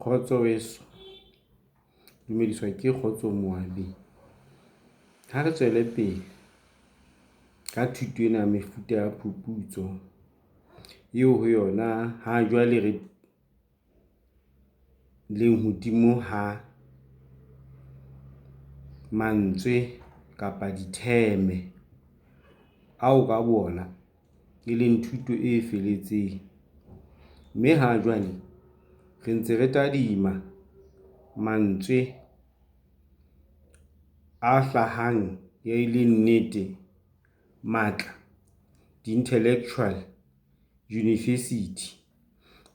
Kgotso weso, dumediswa ke Kgotso Moabi. Ha re tswele pele ka thuto ena ya mefuta ya phuputso eo ho yona ha jwale re leng hodimo ha mantswe kapa diteme ao ka boona e leng thuto e felletseng. Mme ha jwale re ntse re tadima mantswe a hlahang e le nnete matla di-intellectual university.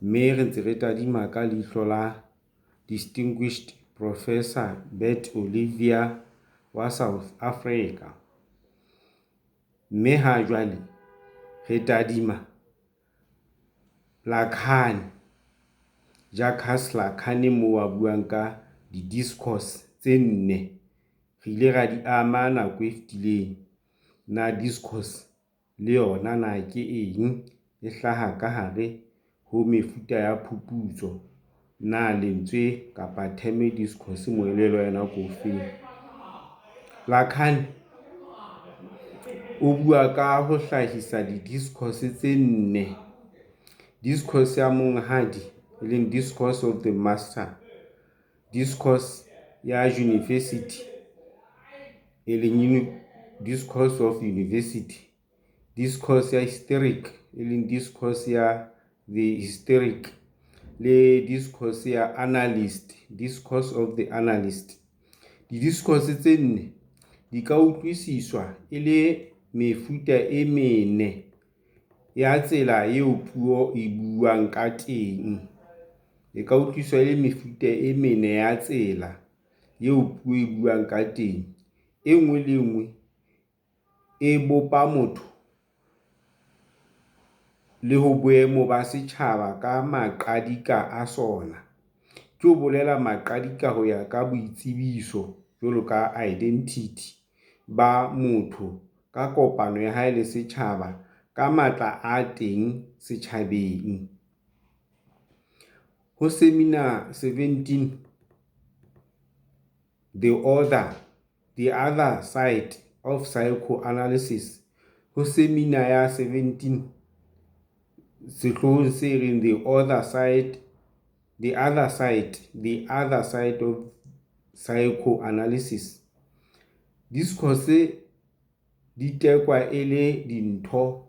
Mme re ntse re tadima ka leihlo la Distinguished Professor Bert Olivier wa South Africa. Mme ha jwale re tadima Lacan, Jacques Lacan moo a buang ka di-discourse tse nne. Re ile ra di ama nako e fetileng. Na discourse le yona na ke eng e hlaha ka hare ho mefuta ya phuputso? Na lentswe kapa term discourse moelelo wa yona ke ofeng? Lacan o bua ka ho hlahisa di-discourse tse nne. Discourse ya monghadi e leng discourse of the master, discourse ya university e leng discourse of university, discourse ya hysteric e leng discourse ya the hysteric, le discourse ya analyst, discourse of the analyst. Di-discourse tse nne di ka utlwisiswa e le mefuta e mene ya tsela eo puo e buuwang ka teng. E ka utlwisiswa e le mefuta e mene ya tsela eo puo e buang ka teng. E nngwe le e nngwe e bopa motho le ho boemo ba setjhaba ka maqadika a sona. Ke ho bolela maqadika ho ya ka boitsebiso jwalo ka identity ba motho ka kopano ya hae le setjhaba ka matla a teng setjhabeng. Ho seminar 17, The Other Side of Psychoanalysis. Ho seminar ya 17 sehloohong se reng The Other Side, The Other Side, The Other Side of Psychoanalysis. Discourse di tekwa e le dintho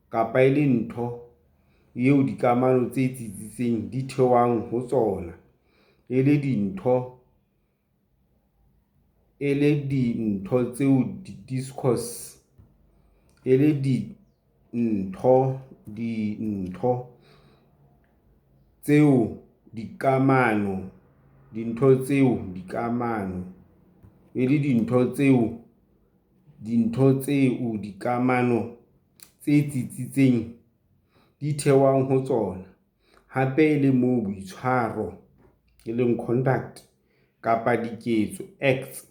kapa e le ntho eo dikamano tse tsitsitseng di thewang ho tsona, e le dintho e le dintho tseo discourse e le dintho tseo dikamano dintho tseo dikamano e le dintho tseo dintho tseo dikamano tse tsitsitseng di thewang ho tsona, hape e le moo boitshwaro, e leng conduct, kapa diketso, acts,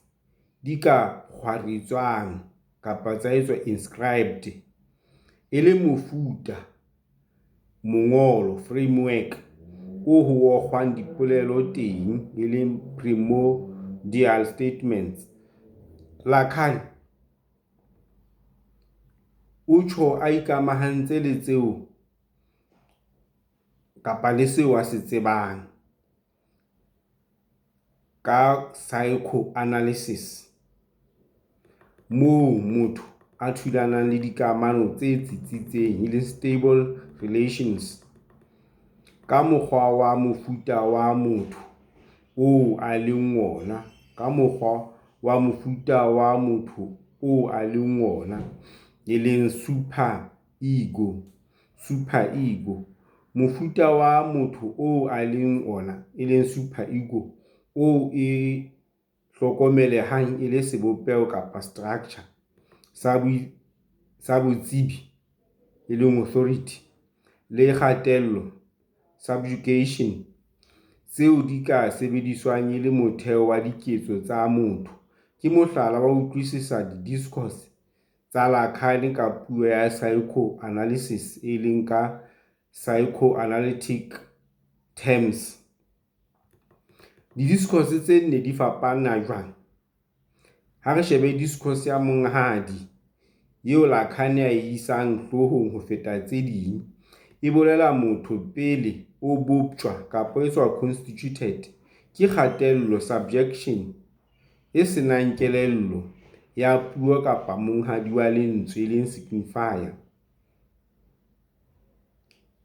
di ka kgwaretswang kapa tsa etswa inscribed e le mofuta mongolo framework oo ho okgwang dipolelo teng, e leng primordial statements. Lacan o tjho a ikamahantse le tseo kapa le seo a se tsebang ka psychoanalysis, moo motho a thulanang le dikamano tse tsitsitseng, e leng stable relations, ka mokgwa wa mofuta wa motho oo a leng wona, ka mokgwa wa mofuta wa motho oo a leng wona, e leng superego, superego. Mofuta wa motho oo a leng ona, e leng superego, oo e hlokomelehang e le sebopeho kapa structure sa botsebi, e leng authority, le kgatello, subjugation, tseo di ka sebediswang e le motheo wa diketso tsa motho, ke mohlala wa ho utlwisisa di-discourse tsa Lacan ka puo ya psychoanalysis, e leng ka psychoanalytic terms. Di-discourse tse nne di fapana jwang? Ha re shebe discourse ya monghadi eo Lacan a e isang hloohong ho feta tse ding. E bolela motho pele o boptjwa kapa o etswa constituted ke kgatello, subjection, e se nang kelello, ya puo kapa monghadi wa lentswe, e leng signifier,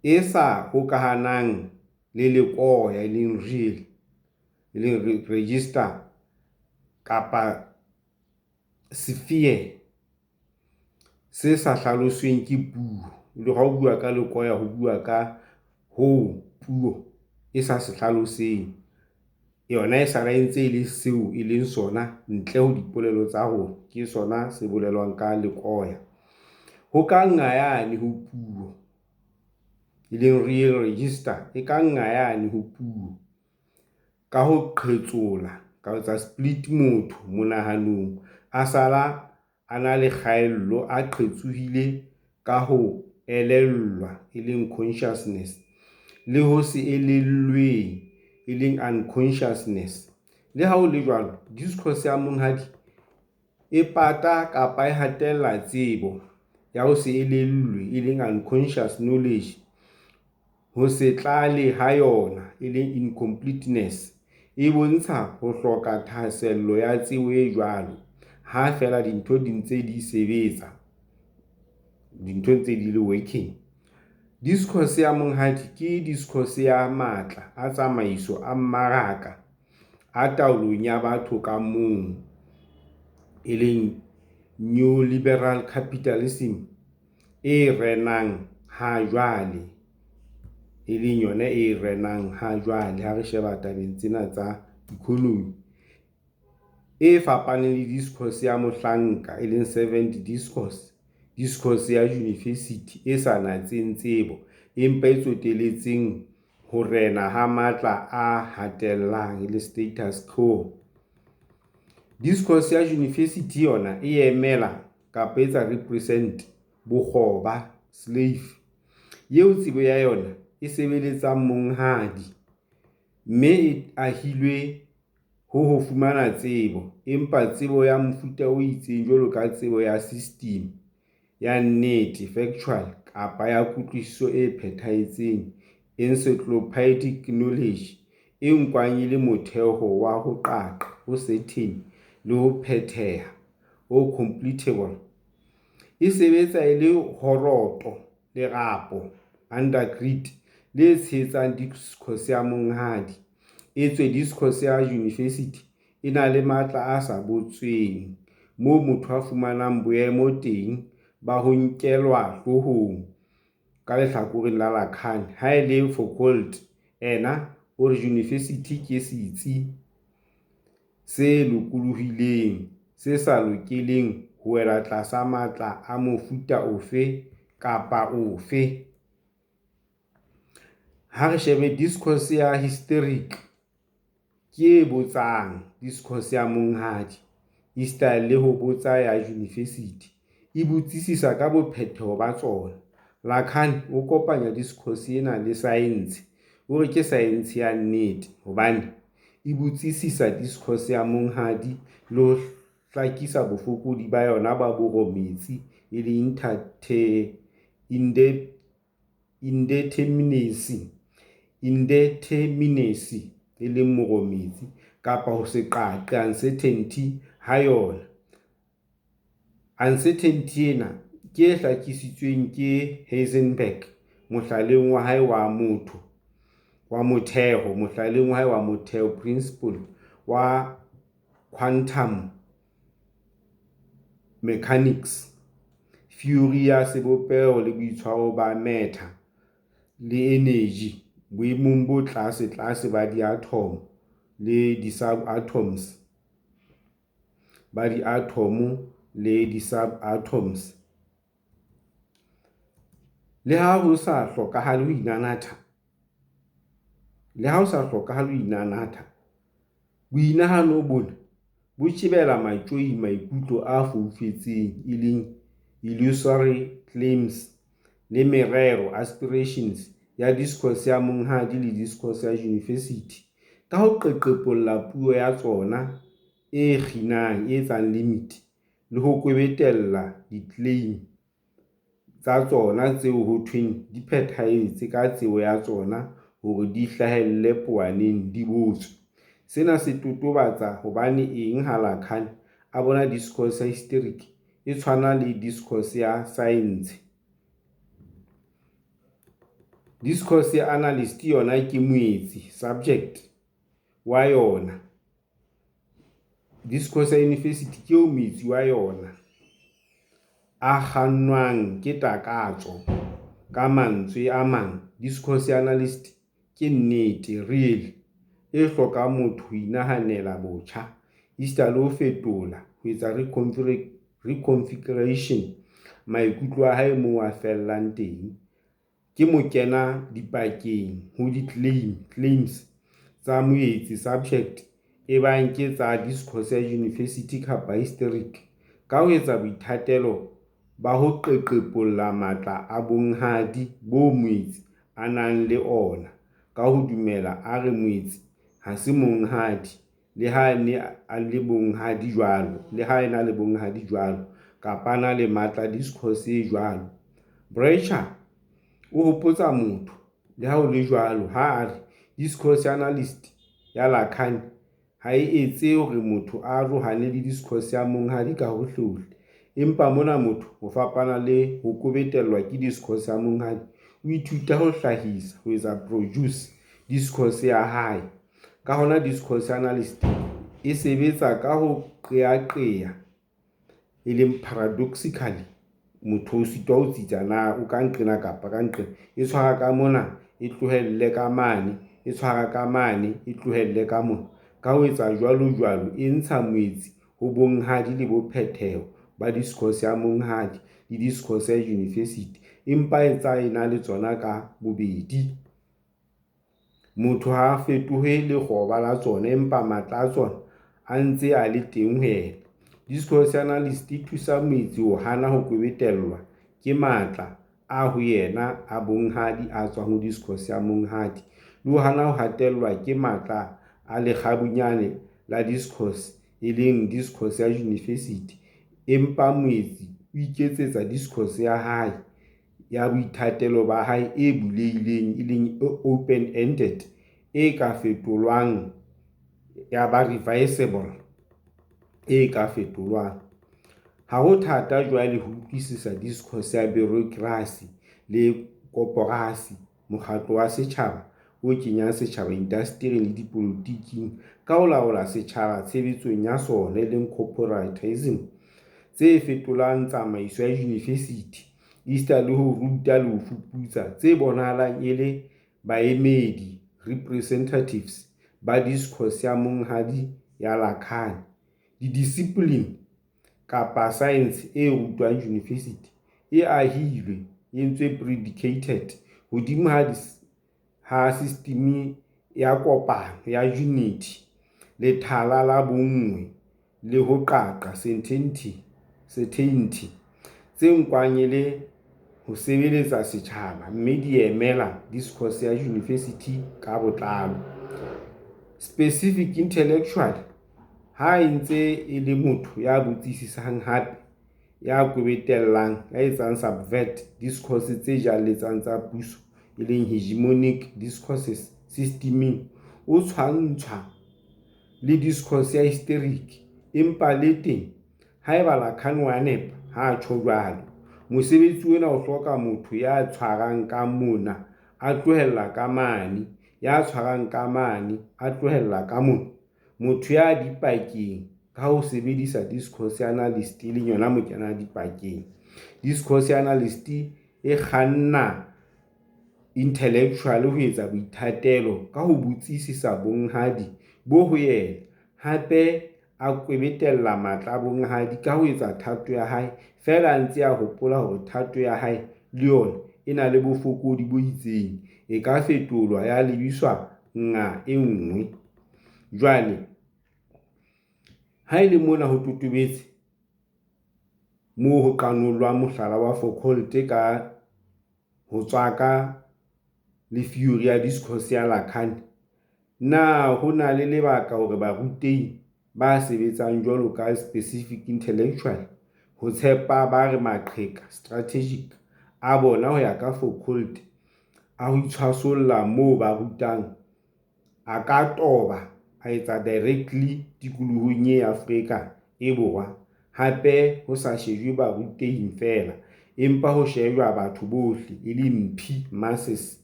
e sa hokahanang le lekoya, e leng register, kapa sphere se sa hlalosweng ke puo. Le ha ho bua ka lekoya ho bua ka hoo puo e sa se hlaloseng. Yona e sala e ntse e le seo e leng sona ntle ho dipolelo tsa rona. Ke sona se bolelwang ka lekoya. Ho ka nqa yane ho puo, e leng real register e ka nqa yane ho puo. Ka ho qhetsola ka ho etsa split motho monahanong, a sala a na le kgaello, a qhetsohile ka ho elellwa, e leng consciousness, le ho se elellweng, e leng unconsciousness. Le ha ho le jwalo, discourse ya monghadi e pata kapa e hatella tsebo ya ho se elellwe, e leng unconscious knowledge. Ho se tlale ha yona, e leng incompleteness, e bontsha ho hloka thahasello ya tsebo e jwalo, ha feela dintho di ntse di sebetsa, dintho ntse di le working. Discourse ya monghadi ke discourse ya matla a tsamaiso a mmaraka a taolong ya batho ka mong, e leng neoliberal capitalism e renang hajwale, e leng yona e renang hajwale ha re sheba tabeng tsena tsa economy. E fapaneng le discourse ya mohlanka, e leng servant discourse, discourse ya university e sa natseng tsebo empa e tsotelletseng ho rena ha matla a hatellang, e le status quo. Discourse ya university yona e emela kapa e etsa represent bokgoba, slave, eo tsebo ya yona e sebeletsang monghadi, mme e ahilwe ho fumana tsebo, empa tsebo ya mofuta o itseng jwalo ka tsebo ya system, ya nnete, factual, kapa ya kutlwisiso e phethahetseng, encyclopedic knowledge, e nkwang e le motheo wa ho qaqa ho certain le ho phetheha ho completable. E sebetsa e le kgoroto lerapo, undergird, le tshehetsang discourse ya monghadi. Etswe discourse ya university e na le matla a sa botsweng, moo motho a fumanang boemo teng ba ho nkelwa hloohong ka lehlakoreng la Lacan. Ha e le Foucault ena o re university ke setsi se lokolohileng, se sa lokeleng ho wela tlasa matla a mofuta ofe kapa ofe. Ha re shebe discourse ya historic ke e botsang discourse ya monghadi esita le ho botsa ya university. E botsisisa ka bophetheho ba tsona. Lacan o kopanya discourse ena le science, o re ke science ya nnete hobane e botsisisa discourse ya monghadi le ho hlakisa bofokodi ba yona ba borometse, e leng indeterminacy, e leng morometsi kapa ho se qaqe, uncertainty, ha yona. Uncertainty ena ke e hlakisitsweng ke Heisenberg mohlaleng wa hae wa motheho mohlaleng wa hae wa motheho principle wa quantum mechanics, theory ya sebopeho le boitshwaro ba matter le eneji boemong bo tlasetlase ba diathomo le di-subatoms. Le ha ho sa hlokahale ho inanatha, boinahano bona bo tjebela matjoing maikutlo a foufetseng, e leng illusory claims le merero, aspirations, ya discourse ya monghadi le discourse ya university. Ka ho qeqepolla puo ya tsona e kginang, e etsang limit, le ho kwebetella di-claim tsa tsona tseo ho thweng di phethahetse ka tsebo ya tsona hore di hlahelle powaneng, di botswe. Sena se totobatsa hobane eng ha Lacan a bona discourse ya histeriki e tshwana le discourse ya saense. Discourse ya analyst yona ke moetsi, subject, wa yona. Discourse ya university ke eo moetsi wa yona a kgannwang ke takatso. Ka mantswe a mang, discourse ya analyst ke nnete, real, e hlokang motho ho inahanela botjha esita le ho fetola, ho etsa reconfiguration, maikutlo a hae moo a fellang teng ke mokena-dipakeng ho di-claim, claims, tsa moetsi, subject, ebang ke tsa discourse ya university kapa histeriki, ka ho etsa boithatelo ba ho qeqepolla matla a bonghadi boo moetsi a nang le ona ka ho dumela a re moetsi ha se monghadi le ha a na le bonghadi jwalo kapa a na le matla a discourse e jwalo. Breuer o hopotsa motho, le ha ho le jwalo, ha a re, discourse ya analyst ya Lacan ha e etse hore motho a arohane le discourse ya monghadi ka hohlehohle, empa mona motho, ho fapana le ho kwebetellwa ke discourse ya monghadi, o ithuta ho hlahisa, ho etsa produce, discourse ya hae. Ka hona discourse ya analyst e sebetsa ka ho qeaqea, paradoxically, motho o sitwa ho tsitsa na o ka nqena kapa ka nqena, e tshwara ka mona e tlohelle ka mane, e tshwara ka mane e tlohelle ka mona, ka ho etsa jwalojwalo e ntsha moetsi ho bonghadi le bophetheho ba discourse ya monghadi le discourse ya university, empa a ntse a ena le tsona ka bobedi. Motho ha a fetohe lekgoba la tsona empa matla a tsona a ntse a le teng ho yena. Discourse ya analyst e thusa moetsi ho hana ho kwebetellwa ke matla a ho yena a bonghadi a tswang ho discourse ya monghadi le ho hana ho hatellwa ke matla a lekgabunyane la discourse, e leng discourse ya university, empa moetsi o iketsetsa discourse ya hae, ya boithatelo ba hae e bulehileng, open-ended, e ka fetolwang ya ba revisable, e ka fetolwang. Ha ho thata jwale ho utlwisisa discourse ya bureaucracy le koporasi, mokgatlo wa setjhaba o kenyang setjhaba indastering le dipolotiking ka ho laola setjhaba tshebetsong ya sona, corporatism, tse fetolang tsamaiso ya university esita le ho ruta le ho fuputsa, tse bonahalang e le baemedi, representatives, ba discourse ya monghadi ya Lacan. Di-discipline kapa saense e rutwang university e ahilwe, e entswe predicated, hodima ha sistimi ya kopano, ya unity, lethala la bonngwe le ho qaqa, certainty, tse nkwang e le ho sebeletsa setjhaba, mme di emela discourse ya university ka botlalo. Specific intellectual ha e ntse e le motho ya botsisisang hape ya kwebetellang, ya etsang subvert, discourse tse jalletseng tsa puso, hegemonic discourses, sistiming, o tshwantshwa le discourse ya histeriki. Empa le teng, haeba Lacan o a nepa ha a tjho jwalo, mosebetsi ona o hloka motho ya tshwarang ka mona a tlohella ka mane, ya tshwarang ka mane a tlohella ka mona, motho ya dipakeng ka ho sebedisa discourse ya analyst, e leng yona mokenadipakeng. Discourse ya analyst e kganna intellectual ho etsa boithatelo ka ho botsisisa bonghadi bo ho yena, hape a kwebetella matla a bonghadi ka ho etsa thato ya hae feela a ntse a hopola hore thato ya hae le yona e na le bofokodi bo itseng, e ka fetolwa ya lebiswa nqa e nngwe. Jwale, ha e le mona ho totobetse moo ho qanollwang mohlala wa Foucault ka ho tswaka le theori ya discourse ya Lacan. Na ho na le lebaka hore barutehi ba sebetsang jwalo ka specific intellectual ho tshepa ba re maqheka, strategic, a bona ho ya ka Foucault a ho itshwasolla moo ba rutang, a ka toba, a etsa directly, tikolohong ye ya Afrika e Borwa hape ho sa shejwe barutehi feela, empa ho shejwa batho bohle, e leng mphi, masses,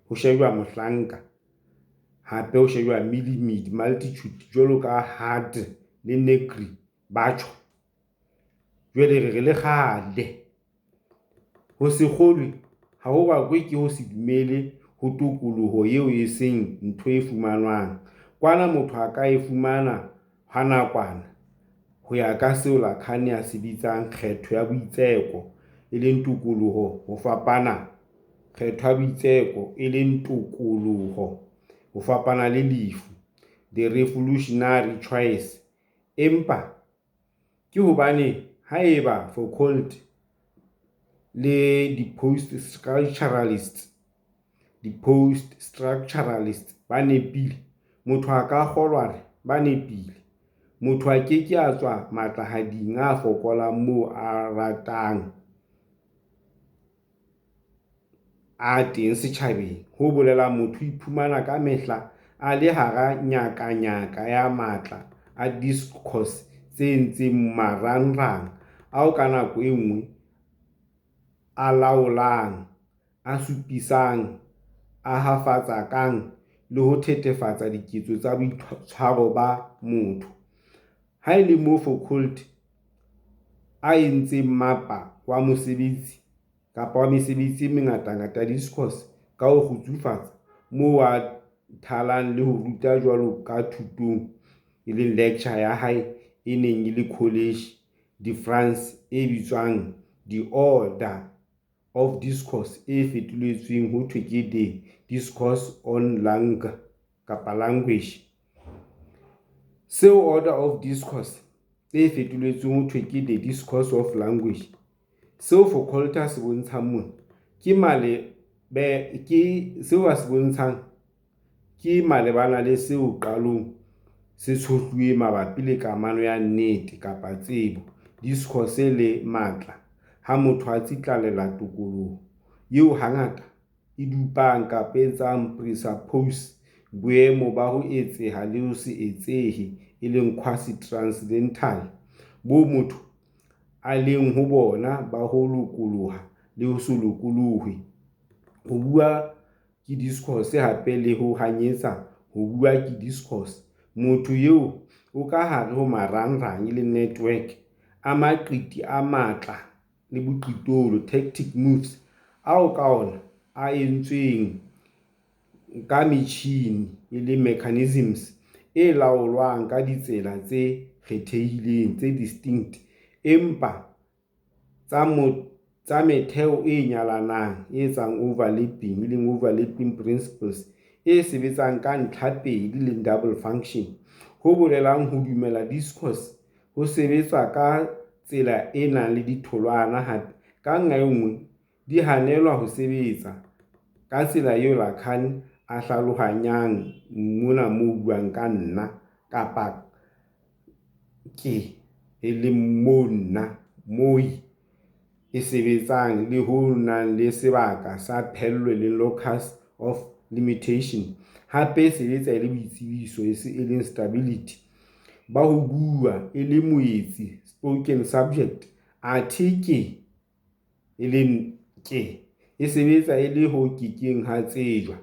ho shejwa mohlanka, hape ho shejwa mmidimidi, multitude, jwalo ka Hardt le Negri ba tjho? Jwale re re le kgale! Ho se kgolwe ha ho bakwe ke ho se dumele ho tokoloho eo e seng ntho e fumanwang. Kwana motho a ka e fumana ha nakwana ho ya ka seo Lacan a se bitsang kgetho ya boitseko, e leng tokoloho ho fapana le lefu, the revolutionary choice. Empa ke hobane haeba Foucault le di-poststructuralists ba nepile, motho a ka kgolwa hore motho a ke ke a tswa matlahading a fokolang moo a ratang a teng setjhabeng, ho bolelang motho o iphumana ka mehla a le hara nyakanyaka ya matla a discourse tse entseng marangrang, ao ka nako e nngwe a laolang, a supisang, a hafatsakang le ho thethefatsa diketso tsa boitshwaro ba motho. Ha e le moo Foucault a entseng mmapa wa mesebetsi e mengatangata ya discourse ka ho kgutsufatsa, moo a thalang le ho ruta jwalo ka thutong, lecture, ya hae e neng e le College de France e bitswang The Order of Discourse e fetoletsweng ho thwe ke The Discourse on Langue. Seo Order of Discourse e fetoletsweng ho thwe ke The Discourse of Language. Seo Foucault a se bontshang mona ke malebana le seo qalong se tshohluweng mabapi le kamano ya nnete kapa tsebo, discourse, le matla ha motho a tsitlallela tokoloho, eo hangata e dupang kapa e etsang presuppose boemo ba ho etseha le ho se etsehe, quasi-transcendental, boo motho a leng ho bona ba ho lokoloha le ho se lokolohe, ho bua ke discourse hape le ho hanyetsa ho bua ke discourse, motho eo o ka hare ho marangrang, network, a maqiti a matla le boqitolo, tactic moves, ao ka ona a entsweng ka metjhini, mechanisms, e laolwang ka ditsela tse kgethehileng, distinct, empa tsa metheo e nyalanang, e etsang overlapping, overlapping principles, e sebetsang ka ntlhapedi, double function, ho bolelang ho dumela discourse ho sebetsa ka tsela e nang le ditholwana hape ka nqa e nngwe di hanelwa ho sebetsa ka tsela eo Lacan a hlalohanyang mona moo o buang ka nna kapa ke, e leng moo nna, moi, e sebetsang le ho nang le sebaka sa phaello, locus of limitation, hape e sebetsa e le botsitso, stability, ba ho bua e le moetsi, spoken subject, athe ke, e leng ke, e sebetsa e le ho ke keng ha tsejwa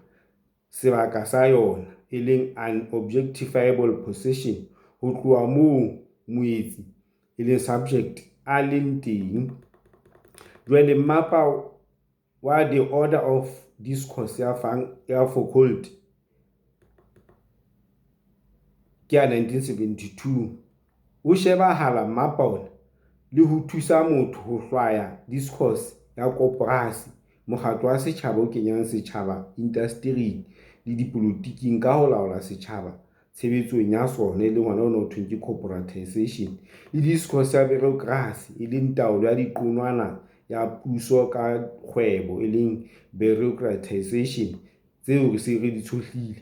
sebaka sa yona, unobjectifiable position, ho tloha moo moetsi, subject, a leng teng. Jwale mmapa wa The Order of Discourse ya Foucault ke ya 1972 o shebahala mmapa ona le ho thusa motho ho hlwaya discourse ya koporasi, mokgatlo wa setjhaba o kenyang setjhaba indastering le dipolotiking ka ho laola setjhaba tshebetsong ya sona, e leng hona ho thweng ke corporatisation, le discourse ya bureaucracy, e leng taolo ya diqonwana ya puso ka kgwebo, e leng bureaucratisation, tseo re seng re di tshohlile.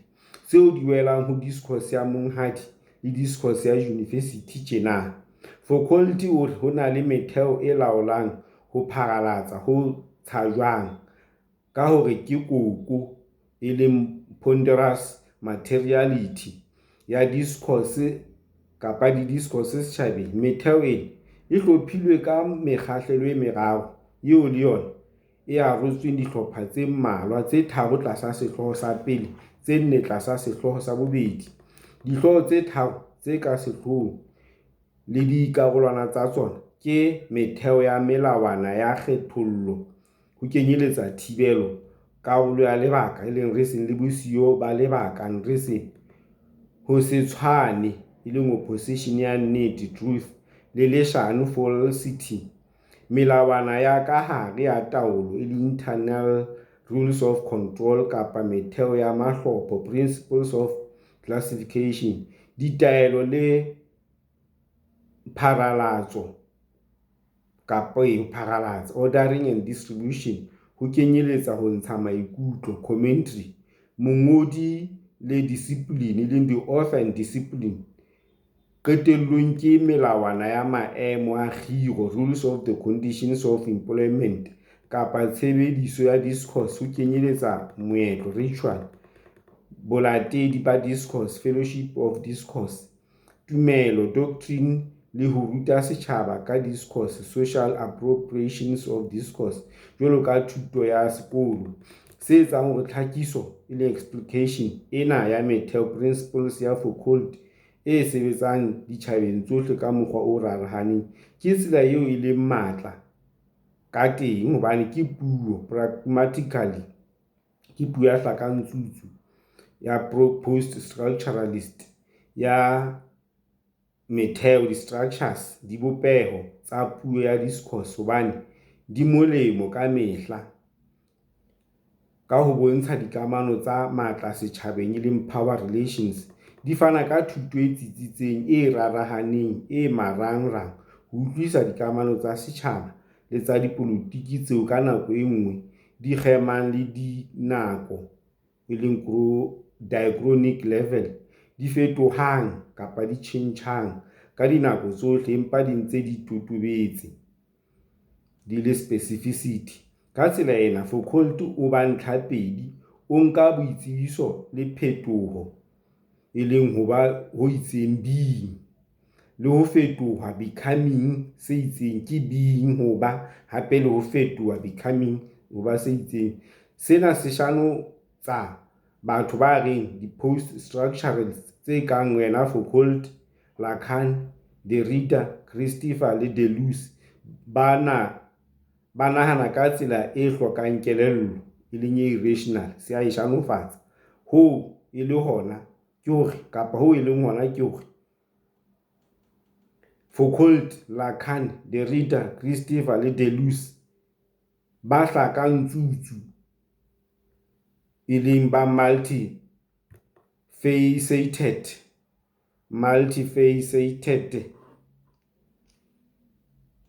Tseo di welang ho discourse ya Monghadi le discourse ya yunivesithi tjena. Foucault o re ho na le metheo e laolang ho pharalatsa ho tsajwang ka hore ke koko, e leng ponderous materiality, ya discourse kapa di-discourse setjhabeng. Metheo ena e hlophilwe ka mekgahlelo e meraro eo le yona e arotsweng dihlopha tse mmalwa, tse tharo tlasa sehlooho sa pele, tse nne tlasa sehlooho sa bobedi. Dihlooho tse tharo tse ka sehloohong le dikarolwana tsa tsona ke metheo ya melawana ya kgethollo ho kenyeletsa thibelo, karolo ya lebaka, e leng reason, le bosiyo ba lebaka, unreason, ho se tshwane, e leng opposition ya nnete, truth, le leshano, falsity, melawana ya ka hare ya taolo, e leng internal rules of control kapa metheo ya mahlopho, principles of classification, ditaelo le pharalatso kapa ho pharalatsa, ordering and distribution, ho kenyeletsa ho ntsha maikutlo, commentary, mongodi le disipline, e leng the author and discipline. Qetellong ke melawana ya maemo a kgiro, rules of the conditions of employment, kapa tshebediso ya discourse ho kenyeletsa moetlo, ritual, bolatedi ba discourse, followership of discourse, tumelo, doctrine, le ho ruta setjhaba ka discourse, social appropriation of discourse, jwalo ka thuto ya sekolo. Se etsang hore tlhakiso, e leng explication, ena ya metheo, principles, ya Foucault e sebetsang ditjhabeng tsohle ka mokgwa o rarahaneng, ke tsela eo e leng matla ka teng hobane ke puo pragmatically, ke puo ya hlakantsutsu ya post-structuralist ya metheo, di-structures, dibopeho, tsa puo ya discourse hobane di molemo ka mehla ka ho bontsha dikamano tsa matla setjhabeng, e leng power relations. Di fana ka thuto e tsitsitseng, e rarahaneng, e marangrang ho utlwisisa dikamano tsa setjhaba le tsa dipolotiki tseo ka nako e nngwe di kgemang le dinako, e leng diachronic level, di fetohang kapa di tjhentjhang ka dinako tsohle empa di ntse di totobetse, di le specificity. Ka tsela ena, Foucault o ba ntlhapedi, o nka boitsebiso le phetoho, e leng ho ba ho itseng, being, le ho fetoha, becoming, se itseng. Ke being, ho ba, hape le ho fetoha, becoming, ho ba se itseng. Sena se shanotsa batho ba reng di-post-structuralists tse kang yena Foucault, Lacan, Derrida, Kristeva le Deleuze ba nahana ka tsela e hlokang kelello, e leng e irrational, se a e shanofatsa. Hoo e le hona ke hore kapa hoo e leng hona ke hore Foucault, Lacan, Derrida, Kristeva le Deleuze ba hlakantsutsu, e leng ba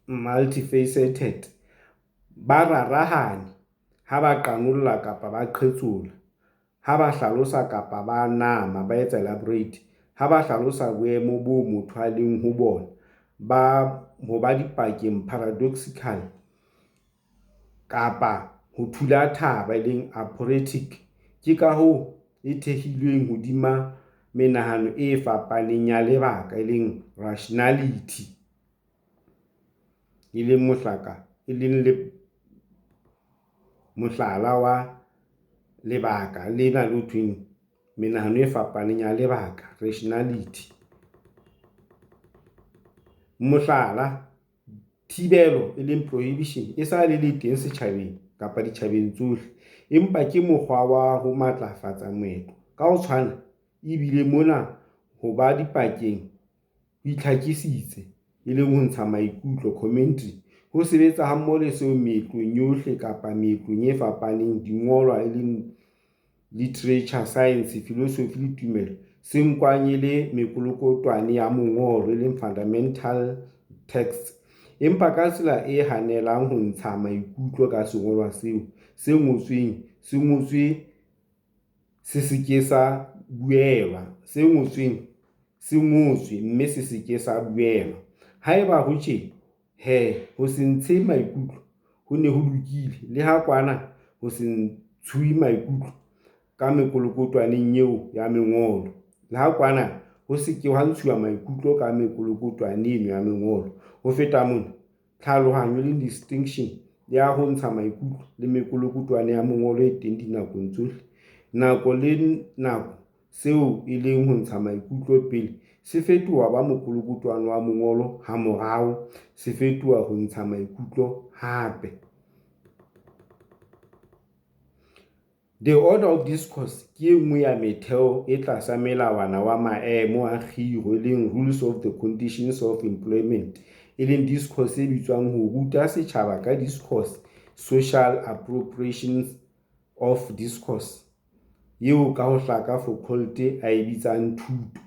multifaceted, ba rarahane ha ba qanolla kapa ba qhetsola, ha ba hlalosa kapa ba nama, ba etsa elaborate, ha ba hlalosa boemo boo motho a leng ho bona ba ho ba dipakeng, paradoxical, kapa ho thula thaba, e leng aporetic. Ke ka hoo e thehilweng hodima menahano e fapaneng ya lebaka, e leng rationality, e leng mohlala wa lebaka lena le ho thweng menahano e fapaneng ya lebaka, rationality. Mohlala, thibelo, e leng prohibition, e sa le teng setjhabeng kapa ditjhabeng tsohle, empa ke mokgwa wa ho matlafatsa moetlo. Ka ho tshwana, ebile mona ho ba dipakeng ho itlhakisitse, e leng ho ntsha maikutlo, commentary, ho sebetsa hammoho le seo meetlong yohle kapa meetlong e fapaneng, dingolwa, e leng literature, science, philosophy le tumelo, se nkwang e le mekolokotwane ya mongolo, e leng fundamental texts, empa ka tsela e hanelang ho ntsha maikutlo ka sengolwa seo se ngotsweng se ngotswe se se ke sa buelwa, se ngotsweng se ngotswe, mme se se ke sa buelwa. Haeba ho tjena, he, ho se ntshe maikutlo ho ne ho lokile, le ha kwana ho se ntshuwe maikutlo ka mekolokotwaneng eo ya mengolo. Le ha kwana ho se ke ha ntshuwa maikutlo ka mekolokotwane eno ya mengolo. Ho feta mona, tlhalohanyo e leng distinction ya ho ntsha maikutlo le mekolokotwane ya mongolo e teng dinakong tsohle. Nako le nako seo e leng ho ntsha maikutlo pele se fetoha ho ba mokolokotwane wa mongolo hamorao se fetoha ho ntsha maikutlo hape. The order of discourse ke e nngwe ya metheo e tlasa melawana wa maemo a kgiro, e leng rules of the conditions of employment, e leng discourse e bitswang ho ruta setjhaba ka discourse, social appropriation of discourse, eo ka ho hlaka Foucault a e bitsang thuto,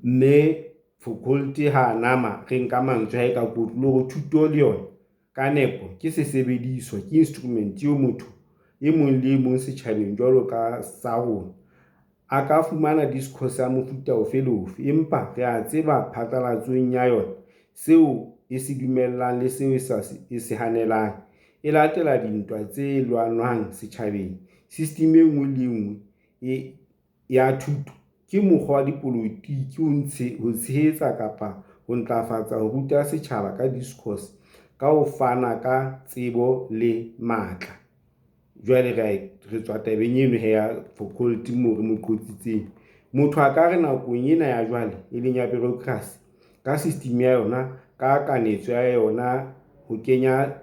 mme Foucault ha nama re nka mantswe a hae ka kotloloho thuto le yona ka nepo ke sesebediswa ke instrument eo motho e mong le e mong setjhabeng jwalo ka sa rona, a ka fumana discourse ya mofuta ofe le ofe, empa re a tseba phatlalatsong ya yona seo e se dumellang le seo e se hanelang, e latela dintwa tse lwanwang setjhabeng. System e nngwe le e nngwe ya thuto ke mokgwa wa dipolotiki ho tshehetsa kapa ho ntlafatsa ho ruta setjhaba ka discourse ka ho fana ka tsebo le matla. Jwale re tswa tabeng eno he ya Foucault moo re mo qotsitseng. Motho a ka re nakong ena ya jwale e leng ya bureaucracy ka system ya yona ka kanetso ya yona ho kenya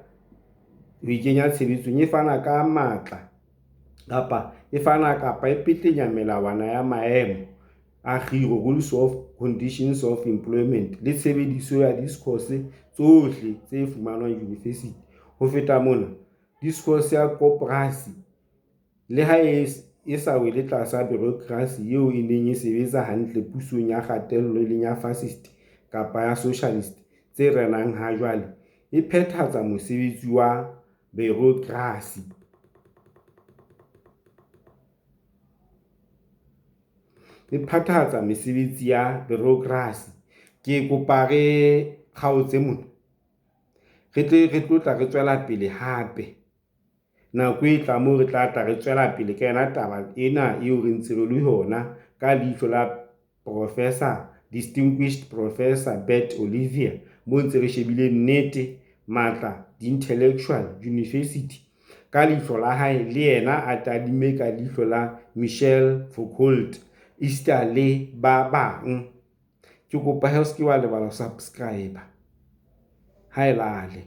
ho e kenya tshebetsong e fana ka matla kapa e fana kapa e petlenya melawana ya maemo a kgiro, rules of conditions of employment, le tshebediso ya discourse tsohle tse fumanwang university. Ho feta mona, discourse ya koporasi le ha e sa wele tlasa bureaucracy eo e neng e sebetsa hantle pusong ya kgatello, e leng ya fascist kapa ya socialist tse renang ha jwale, e phethahatsa mosebetsi wa bureaucracy. E phethahatsa mesebetsi ya bureaucracy. Ke kopa re kgaotse mona re tle re tlo tla re tswela pele hape nako e tlang moo re tla tla re tswela pele ka yona taba ena eo re ntse re le yona ka leihlo la Professor Distinguished Professor Bert Olivier moo ntse re shebile nnete matla di-intellectual university ka leihlo la hae le yena a tadime ka leihlo la Michel Foucault esita le ba bang. Ke kopa he o se ke wa lebala ho subscribe. Ha e lale.